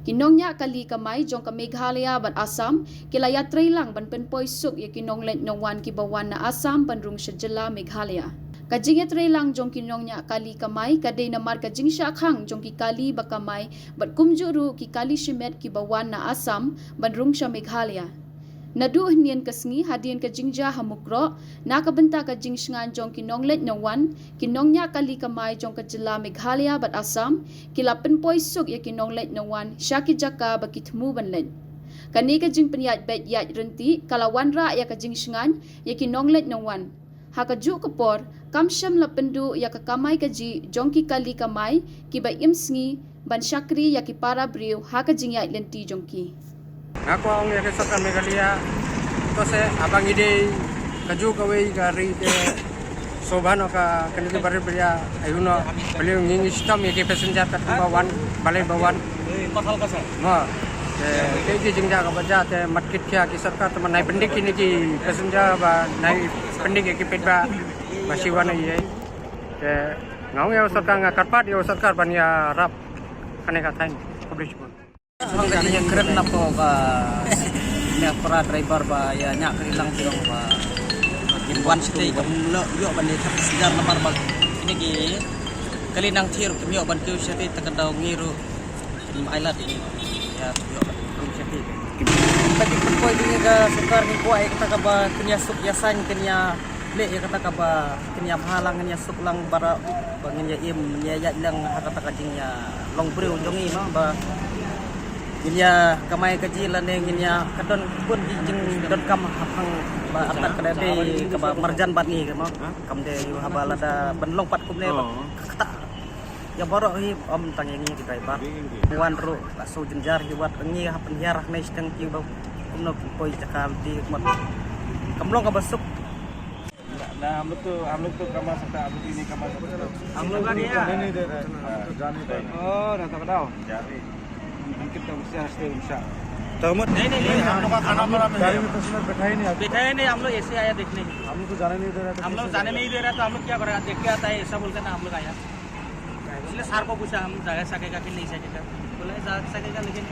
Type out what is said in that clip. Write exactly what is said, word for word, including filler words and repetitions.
Ki nongñiah kali kamai jong ka Meghalaya bad Assam ki la ïatreilang ban pynpoi suk ïa ki nongleit nongwan kiba wan na Assam ban rung sha jylla Meghalaya. Ka jingïatreilang jong ki nongñiah kali kamai ka dei namar ka jingshah khang jong ki kali ba kamai bad kumjuh ruh ki kali shimet kiba wan na Assam ban rung sha Meghalaya. Naduh hynnin ka sngi hadien ka jingjia ha Mukroh, na ka bynta ka jingshngain jong ki nongleit nongwan, ki nongñiah kali kamai jong ka jylla Meghalaya bad Assam ki la pynpoi suk ïa ki nongleit nongwan sha ki jaka ba ki thmu ban leit. Kane ka jingpynïaid beit ïaid ryntih ka la wanrah ïa ka jingshngain ïa ki nongleit nongwan. Ha kajuh ka por, kam shym la pynduh ïa ka kamai kajih jong ki kali kamai kiba im sngi ban shakri ïa ki para briew ha ka jingïaid lynti jong ki. Nga kwah ong ïa ka sorkar Meghalaya, to se haba ngi dei kajuh kawei ka ri te, sngewbha noh ka kane ka barit baria, ayu noh, balei ngi ngi shitom ïa ki passenger katkum ba wan, balei ba wan. Mo. Te, te ki jingjia kaba jia te mat kit khia ki sorkar te, nai pyndik kine ki passenger ba nai pyndik ïa ki paidbah ba shi wan ïa. Te nga ong ïa u sorkar, nga kyrpad ïa u sorkar ban ïarap kane ka thaiñ. Khublei shibun. Hang ka jingïakren na pdeng ba ne para driver ba ïa ñiah kali lang ki ong ba kim wan shatei, kam ïoh ban ïa thap sejar namar ba kine ki kali nang thir kim ïoh ban kiew shatei, ta ka daw ngi ruh kim ai lad ïa ïa ïoh ban kiew shatei. Ta ki pynpoi jong ngi ka sorkar, ngi kwah ïa kata kaba kin ïa suk ïa saiñ, kin ïa leh ïa kata kaba kin ïa bha lang, kin ïa suk lang baroh, ba ngin ïa im, ngin ïa ïaid lang ha kata ka jingïalong briew jong ngi, mo, ba ngin ïa kamai kajih lane ngin ïa ka don bun ki jingdonkam haphang ba artat ka dei kaba marjan bad ngi, mo. Kam dei ïa haba lada ban long pat kumne ba ka kata ïa baroh hi, ym tang ïa ngi ki driver. Wan ruh la shu jynjar hi wat ngi ha pynhiar ha nai shteng ki ba kumno ki poi jaka lynti, mo. Kam long kaba suk. ना, हम लोग तो, हम लोग तो कमा सकता है, हम लोग भी नहीं कमा सकता। हम लोग का नहीं है। जाने नहीं दे रहे हैं, हम तो जा नहीं पाएंगे। ओ, ना तो बताओ। जा रहे हैं। हम कितना गुस्सा हंसते हैं, गुस्सा। तो मत नहीं, नहीं, नहीं, हम लोग का खाना पड़ा में गाड़ी है। में पैसेंजर बैठा ही नहीं आप। बैठा ही नहीं, हम लोग ऐसे आया देखने। हम लोग को जाने नहीं दे रहा था, हम लोग कैसे जाने जाएगा? नहीं दे रहा, तो हम लोग क्या करेगा? देख के आता है, ऐसा बोलकर ना हम लोग आया। इसलिए सर को पूछा, हम जा सकेगा कि नहीं सकेगा? बोला, जा सकेगा, लेकिन